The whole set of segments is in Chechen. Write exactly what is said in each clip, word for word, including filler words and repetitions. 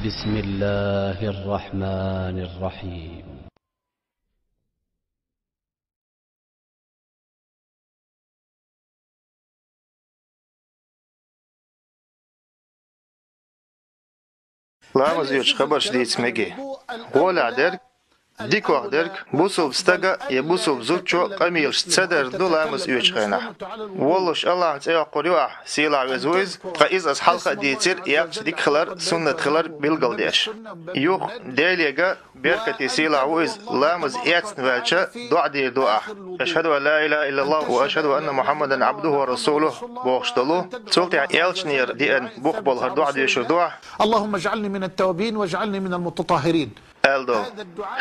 بسم الله الرحمن الرحيم. Ламаз оьцу хабарш дийца мегий. ГӀолехь дерг, дикох дерг, бусулба стага я бусулба зудчо къамелаш ца дар ду ламаз оьцу хенахь. Воллуш Аллахьан цӀе йоккхур ю ахь, сийлахь веза ву иза, ткъа иза ас хьалха а дийцира, яхча дика хилар, суннат хилар билгалдеш. Юха Делега беркате сийлахь ву иза, ламаз эцна ваьлча, доӀа дийр ду ахь. أشهد أن لا إله إلا الله وأشهد أن محمدا عبده ورسوله бохуш долу. Цул тӀаьхьа элчанера деана бух болу хӀара доӀа доьшур ду ахь. اللهم اجعلني من التوابين واجعلني من المتطهرين. Аьлла долу.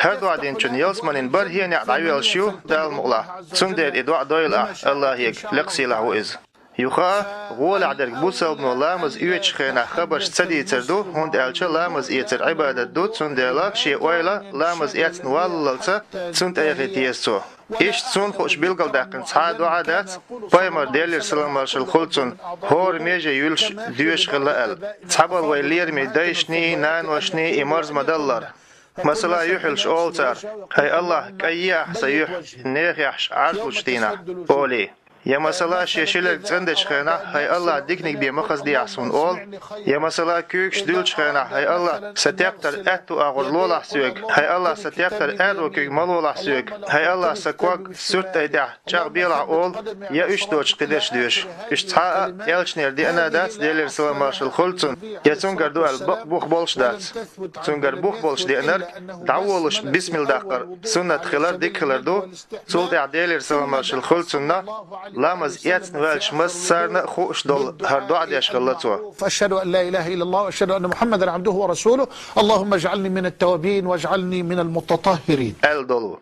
ХӀара доӀа динчун ялсаманин бархӀе некъ дӀайоьллуш ю Дала мукъалахь. Цундела и доӀа дойла ахь Аллахьега, лекха сийлахь ву иза. Юха а, гӀолехь дерг бусалбано ламаз оьцучу хенахь хабарш ца дийцар ду, хӀунда аьлча ламаз эцар Ӏибадат ду, цундела шен ойла ламаз эцна валлалца цунна тӀе яхийта еза цо. Иштта цунна хууш билгалдаьккхина цхьа а доӀа дац, пайхамар, Делера салам-маршалла хуьлда цунна, хӀора меже юьллуш доьшуш хилла аьлла. Цхьаболу вай лераме дайшний, наношний и марза ма-даллара. Масала, юьхьарлуш олу цара: «ХӀай Аллахь, кӀайъехьа сан юьхь, нехехь Ӏаржлучу дийнахь», олий. Я масала, шен шилерг цӀандечу хенахь: «ХӀай Аллахь, диканиг бен ма хазадехьа суна», олу. Я масала, куьйгаш дуьллучу хенахь: «ХӀай Аллахь, сан тептар аьтту агӀор лолахь соьга, хӀай Аллахь, сан тептар аьрру куьйга ма лолахь соьга, хӀай Аллахь, сан ког суьртӀай тӀехь чӀагӀбелахь», олу, я уьш доцуш кхидерш доьшу. Уьш цхьа а элчанера деана а дац, Делера салам-маршалла хуьлда цунна, я цуьнгара ду аьлла бакъ бух болуш дац. Цуьнгара бух болуш деанарг, дӀаволуш бисмилла даккхар суннат хилар дика хилар ду, цул тӀаьхьа, Делера салам-маршалла хуьлда цунна, ламаз эцна ваьлча массарна а хууш долу хӀара доӀа деш хилла цо. أشهد أن لا إله إلا الله وأشهد أن محمدا عبده ورسوله. اللهم اجعلني من التوابين واجعلني من المتطهرين. Аьлла долу.